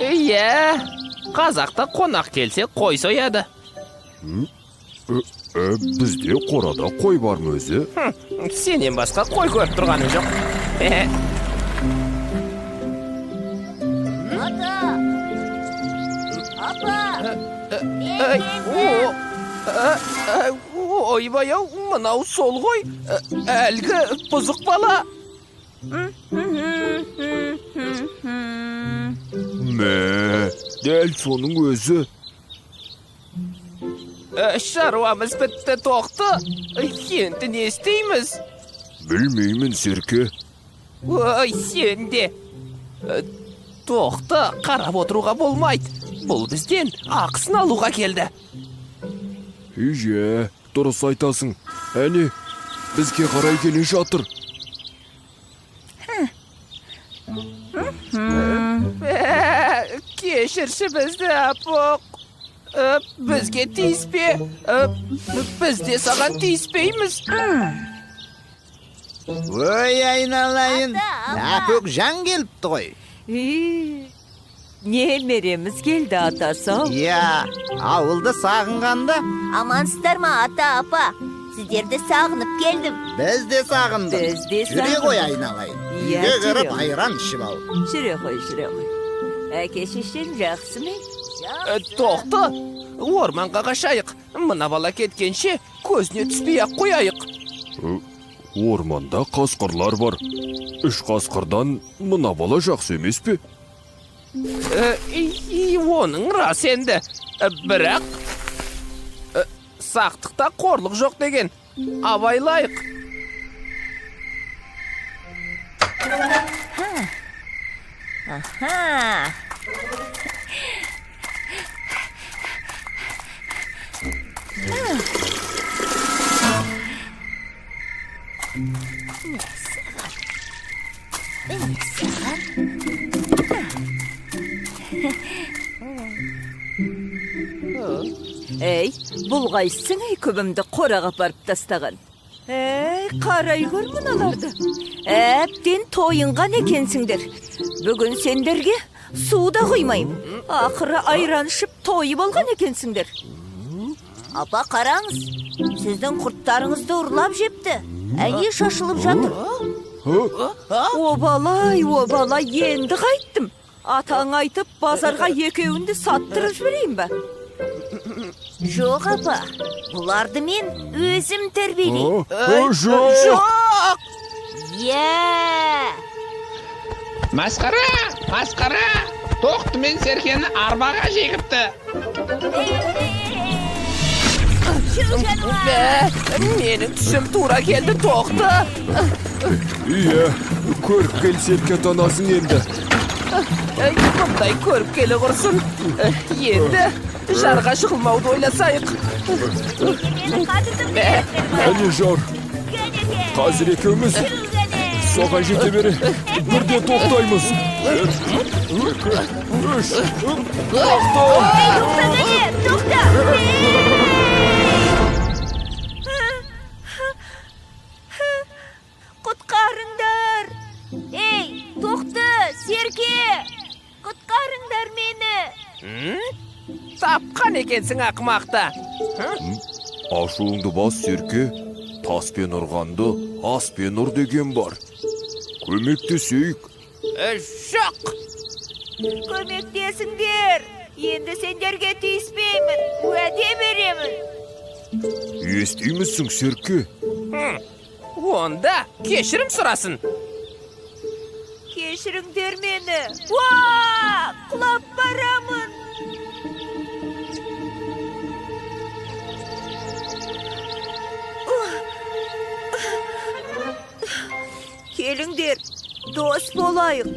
Иә, қазақта қонақ келсе қой сояды. Бізде қорада қой бар ма өзі? Сенен басқа қой көріп тұрғаным жоқ. Ата! Апа! Ойбай-ау, мынау сол ғой. Әлгі бұзық бала. Мә, дәл соның өзі. Шаруамыз бітті, тоқты. Енді не істейміз? Білмеймін, Серке. Ой, сен де. Тоқты, қарап отыруға болмайды. Бұл бізден ақысын алуға келді. Иә, дұрыс айтасың. Әне, бізге қарай келе жатыр. Кешірші бізді, апоқ. Бізге тиіспе. Біз де саған тиіспейміз. Ой, айналайын, апөк жан келіпті ғой. Немереміз келді, атасы-ау. Иә, ауылды сағынғанда. Амансыздар ма, ата, апа? Сіздерді сағынып келдім. Біз де сағындық. Біз де Жүре сағындық. ғой, айналайын. Иә, Үйге кіріп жүре. айран ішіп ал. Жүре ғой, жүре ғой. Әке шешең жақсы ма? Тоқты, орманға қашайық. Мына бала кеткенше көзіне түспей-ақ қояйық. Орманда қасқырлар бар. Үш қасқырдан мына бала жақсы емес пе? Оның рас енді. Бірақ Сақтықта қорлық жоқ деген. Абайлайық. Аха. Ей, бұл қайсың ей күбімді қораға апарып тастаған? Ей, қарай көр мыналарды. Әбден тойынған екенсіңдер. Бүгін сендерге су да құймаймын. Ақыры айран ішіп тойып алған екенсіңдер. Апа, қараңыз, сіздің құрттарыңызды ұрлап жепті. Әне шашылып жатыр. Обалай, обалай, енді қайттым. Атаң айтып, базарға екеуінді саттырып жіберейін ба? Жоқ, апа, бұларды мен өзім тәрбиелеймін. Жоқ! Иә! Масқара, масқара! Тоқты мен серкені арбаға жегіпті. Менің түсім тура келді, Тоқты. Иә, көріпкел серке атанасың енді. Мұндай көріпкелі құрсын. Енді жарға жығылмауды ойласайық. Әне жар. Қазір екеуміз соған жете бере бірден тоқтаймыз. 1, 2, 3, тоқта! Тоқта, кәне, тоқта! Құтқарыңдар! Ей, Тоқты, Серке! Құтқарыңдар мені! Тапқан екенсің ақымақты. Ашуыңды бас, Серке. Таспен ұрғанды аспен ұр деген бар. Көмектесейік. Жоқ! Көмектесіңдер! Енді сендерге тиіспеймін, уәде беремін. Естимісің, Серке? Онда кешірім сұрасын. Кешіріңдер мені. Уа! Құлап барамын. Келіңдер, дос болайық.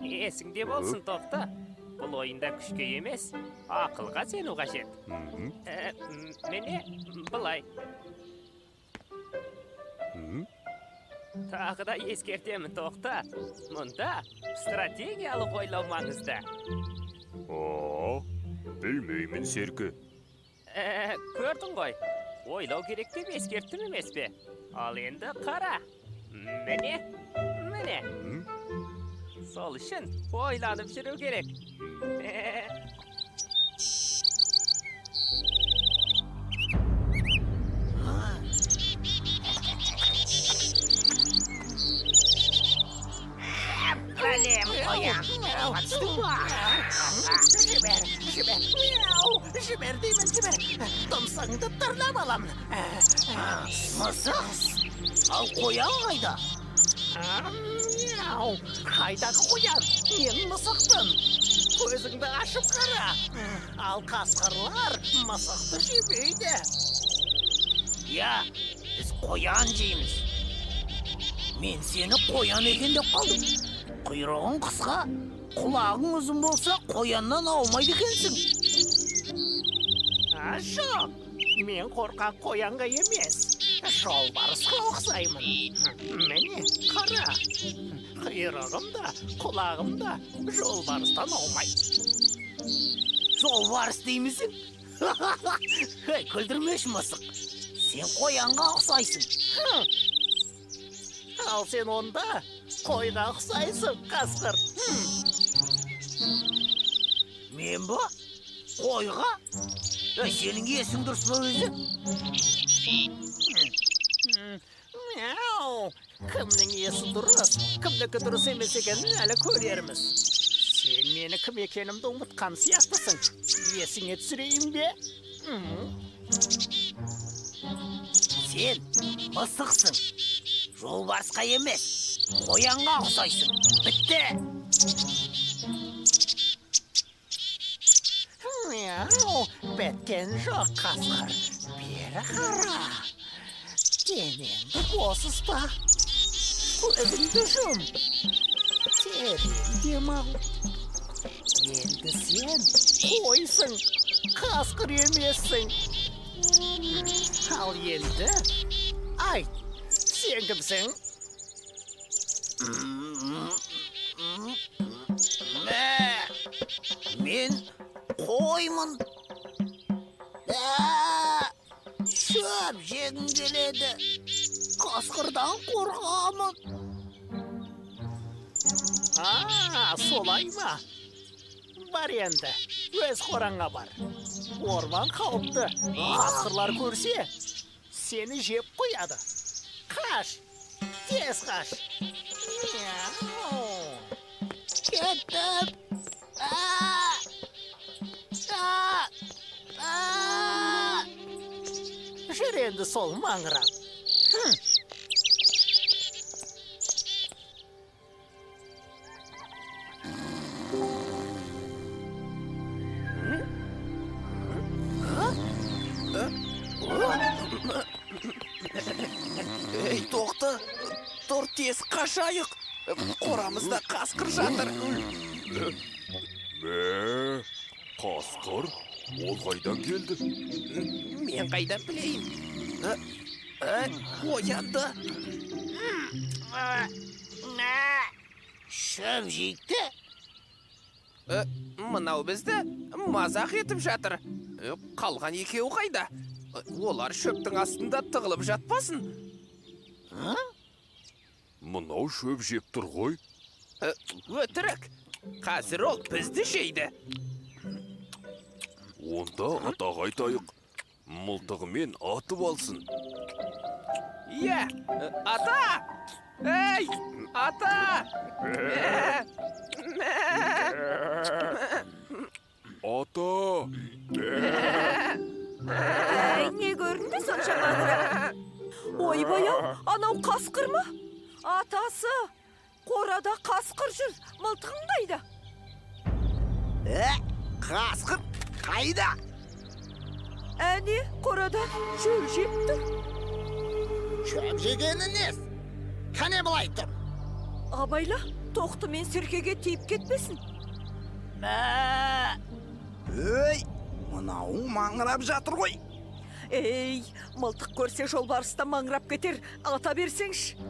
Есіңде болсын, Тоқты. Бұл ойында күшке емес, ақылға сену қажет. Міне, былай. Тағы да ескертемін, Тоқты. Мұнда стратегиялық ойлау маңызды. Білмеймін, Серке. Көрдің ғой, ойлау керек деп ескерттім емес пе? Ал енді қара. Міне, міне. Сол үшін ойланып жүру керек. Бәлем қоян. Жібер, жібер. Жібер деймін, жібер. Тұмсығыңды тырнап аламын. Мысық, ал қоян қайда? Қайдағы қоян? Мен мысықпын. Көзіңді ашып қара. Ал қасқырлар мысықты жемейді. Иә, біз қоян жейміз. Мен сені қоян екен деп қалдым. Құйрығың қысқа, құлағың ұзын болса, қояннан аумайды екенсің. Жоқ, мен қорқақ қоянға емес, жолбарысқа ұқсаймын. Міне, қара. Құйрығым да, құлағым да жолбарыстан аумайды. Жолбарыс деймісің? Ей, күлдірмеші мысық. Сен қоянға ұқсайсың. Ал сен онда қойға ұқсайсың, қасқыр. Мен ба? Қойға? Сенің есің дұрыс па өзі? Мяу! Кімнің есі дұрыс, кімдікі дұрыс емес екенін әлі көрерміз. Сен мені кім екенімді ұмытқан сияқтысың. Есіңе түсірейін бе? Сен мысықсың. Жолбарысқа емес, қоянға ұқсайсың. Бітті. Мяу, біткен жоқ, қасқыр. Бері қара. Денеңді бос ұста. Көзіңді жұм. Терең демал. Енді сен қойсың, қасқыр емессің. Ал енді айт, сен кімсің? Мен қоймын. Шөп жегім келеді. Қасқырдан қорқамын. Солай ма? Бар енді, өз қораңа бар. Орман қауіпті. Қасқырлар көрсе, сені жеп қояды. Қаш, тез қаш. Кеттім. Жүр енді сол маңырап. Ей, тоқты, тұр тез қашайық. Қорамызда қасқыр жатыр. Мә, қасқыр? Ол қайдан келді? Мен қайдан білейін? Оянды. Шөп жейді. Мынау бізді мазақ етіп жатыр. Қалған екеуі қайда? Олар шөптің астында тығылып жатпасын. Мынау шөп жеп тұр ғой. Өтірік. Қазір ол бізді жейді. Онда атаға айтайық. Мылтығымен атып алсын. Иә, ата! Ей, ата! Ата! Әй, не көрінді сонша маңырап? Ойбай-ау, анау қасқыр ма? Атасы, қорада қасқыр жүр, мылтығың қайда? Қасқыр қайда? Әне, қорада шөп жеп тұр. Шөп жегені несі? Қане былай тұр. Абайла, тоқты мен сіркеге тиіп кетпесін. Мә! Өй, мынауың маңырап жатыр ғой. Ей, мылтық көрсе жолбарыс та маңырап кетер, ата берсеңші.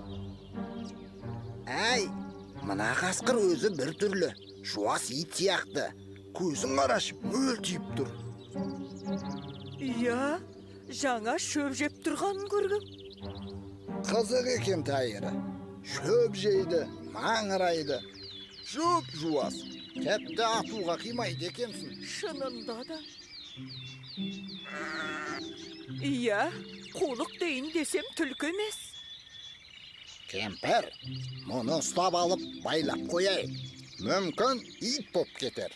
Әй, мына қасқыр өзі бір түрлі, жуас ит сияқты. Көзін қарашы, мөлтиіп тұр. Иә, жаңа шөп жеп тұрғанын көргем. Қызық екен тайыры. Шөп жейді, маңырайды. Жұп жуас. Тіпті атуға қимайды екенсің. Шынында да. Иә, қулық дейін десем түлкі емес. Кемпір, мұны ұстап алып байлап қояйық. Мүмкін ит боп кетер.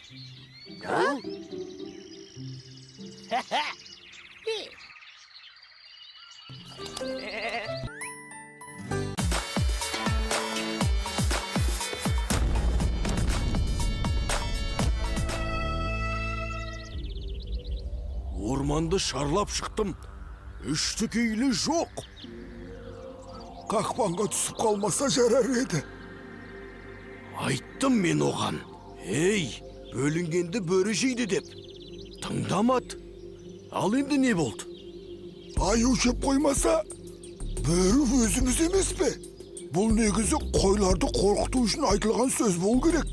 Орманды шарлап шықтым. Үштікейлі жоқ. Қақпанға түсіп қалмаса жарар еді. Айттым мен оған. Ей, бөлінгенді бөрі жейді деп. Тыңдамады. Ал енді не болды? Аю жеп қоймаса, бөрі өзіміз емес пе? Бұл негізі қойларды қорқыту үшін айтылған сөз болу керек.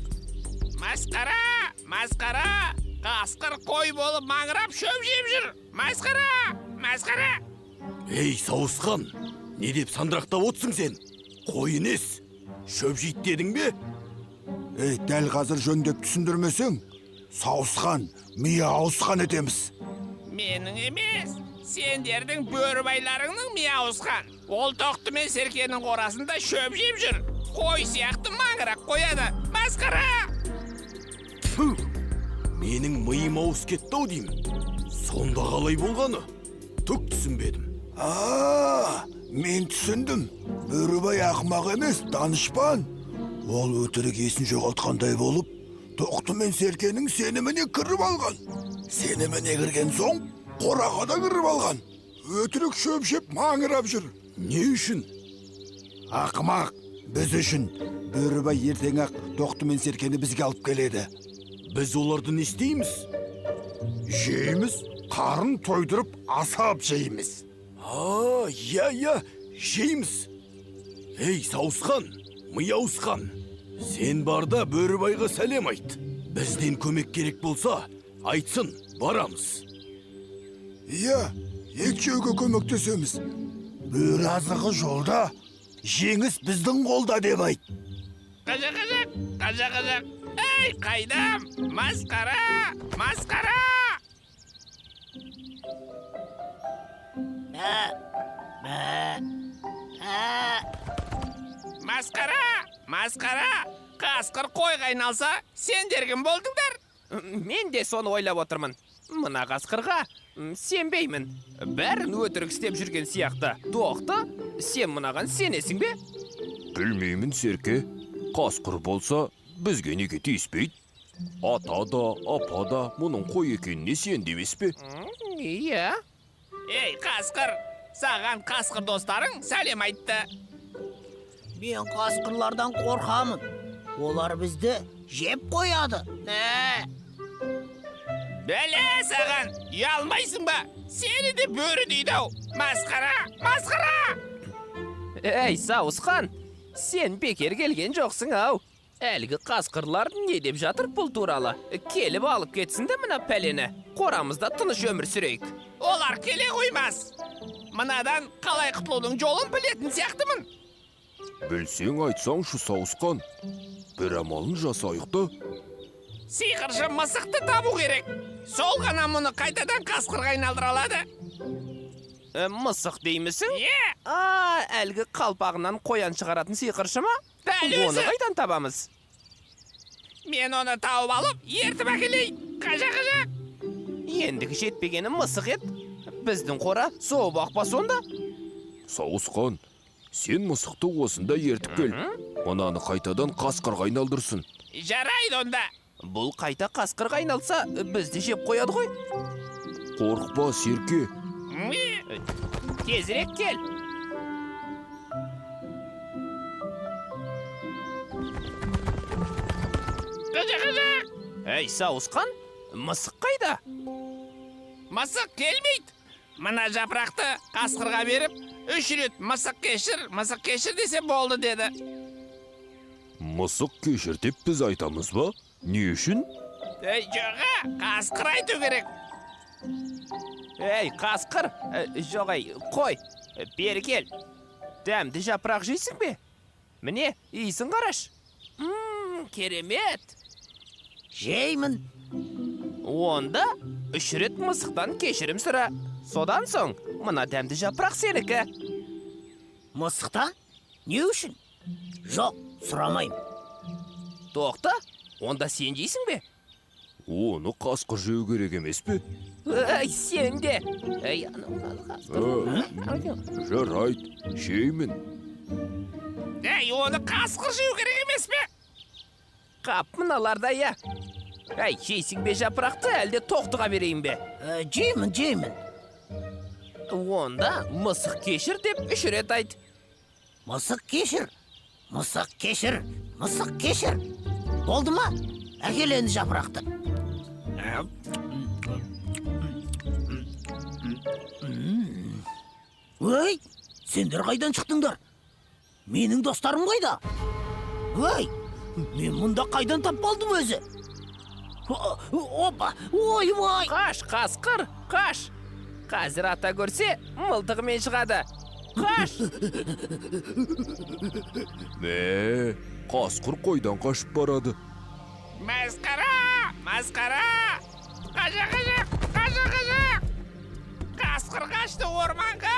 Масқара! Масқара! Қасқыр қой болып маңырап шөп жеп жүр. Масқара! Масқара! Ей, сауысқан, не деп сандырақтап отырсың сен? Қой емес, шөп жейді дедің бе? Ей, дәл қазір жөндеп түсіндірмесең, сауысқан, миы ауысқан етеміз. Менің емес, сендердің бөрібайларыңның миы ауысқан. Ол Тоқты мен Серкенің қорасында шөп жеп жүр. Қой сияқты маңырақ қояды. Масқара! Тфу, менің миым ауысып кетті ау деймін. Сонда қалай болғаны? Түк түсінбедім. А, мен түсіндім. Бөрібай ақымақ емес, данышпан. Ол өтірік есін жоғалтқандай болып, Тоқты мен Серкенің сеніміне кіріп алған. Сеніміне кірген соң, қораға да кіріп алған. Өтірік шөп жеп маңырап жүр. Не үшін? Ақымақ, біз үшін. Бөрібай ертең-ақ Тоқты мен Серкені бізге алып келеді. Біз оларды не істейміз? Жейміз, қарын тойдырып асап жейміз. А, иә, жейміз. Ей, сауысқан, ми ауысқан. Сен барда Бөрібайға сәлем айт. Бізден көмек керек болса, айтсын, барамыз. Иә, ет жеуге көмектесеміз. Бөрі азығы жолда, жеңіс біздің қолда деп айт. Қажа, қажа, қажа. Ей, қайдам? Масқара, масқара! Масқара, масқара! Қасқыр қойға айналса, сендер кім болдыңдар? Мен де соны ойлап отырмын. Мына қасқырға сенбеймін. Бәрін өтірік істеп жүрген сияқты. Тоқты, сен мынаған сенесің бе? Білмеймін, Серке. Қасқыр болса, бізге неге тиіспейді? Ата да, апа да мұның қой екеніне сенді емес пе? Иә. Ей, қасқыр, саған қасқыр достарың сәлем айтты. Мен қасқырлардан қорқамын. Олар бізді жеп қояды. Бәле саған, ұялмайсың ба? Сені де бөрі дейді ау. Масқара, масқара! Ей, сауысқан, сен бекер келген жоқсың ау. Әлгі қасқырлар не деп жатыр бұл туралы? Келіп алып кетсін де мына пәлені. Қорамызда тыныш өмір сүрейік. Олар келе қоймас. Мынадан қалай құтылудың жолын білетін сияқтымын. Білсең айтсаңшы, сауысқан. Бір амалын жасайық та. Сиқыршы мысықты табу керек. Сол ғана мұны қайтадан қасқырға айналдыра алады. Мысық деймісің? Е! А, әлгі қалпағынан қоян шығаратын сиқыршы ма? Дәл өзі. Оны қайдан табамыз? Мен оны тауып алып, ертіп әкелейін. Қажа, қажа. Ендігі жетпегені мысық ет. Біздің қора зообақ па сонда? Сауысқан, сен мысықты осында ертіп кел. Мынаны қайтадан қасқырға айналдырсын. Жарайды онда. Бұл қайта қасқырға айналса, бізді жеп қояды ғой. Қорықпа, Серке. Тезірек кел. Қажа, қажа. Әй, сауысқан, мысық қайда? Мысық келмейді. Мына жапырақты қасқырға беріп, 3 рет мысық кешір, мысық кешір десе болды деді. Мысық кешір деп біз айтамыз ба? Не үшін? Ей, жоға, қасқыр айту керек. Ей, қасқыр, жоқ ей, қой, бері кел. Дәмді жапырақ жейсің бе? Міне, иісін қараш. Керемет. Жеймін. Онда 3 рет мысықтан кешірім сұра. Содан соң мына дәмді жапырақ сенікі. Мысықтан? Не үшін? Жоқ, сұрамаймын. Тоқта, онда сен жейсің бе? Оны қасқыр жеу керек емес пе? Ай, сен де. Ай, анау қасқыр. Жарайды, жеймін. Ей, оны қасқыр жеу керек емес пе? Қап мыналарда, я. Әй, жейсің бе жапырақты, әлде тоқтыға берейін бе? Жеймін, жеймін. Онда мысық кешір деп 3 рет айт. Мысық кешір, мысық кешір, мысық кешір. Болды ма? Әкел енді жапырақты. Ой, сендер қайдан шықтыңдар? Менің достарым қайда? Ой, мен мұнда қайдан тап болдым өзі? Опа, ой-ой! Қаш, қасқыр, қаш! Қазір ата көрсе, мылтығымен шығады. Қаш! Мә, қасқыр қойдан қашып барады. Масқара! Масқара! Қаша, қаша! Қаша, қаша! Қасқыр қашты орманға!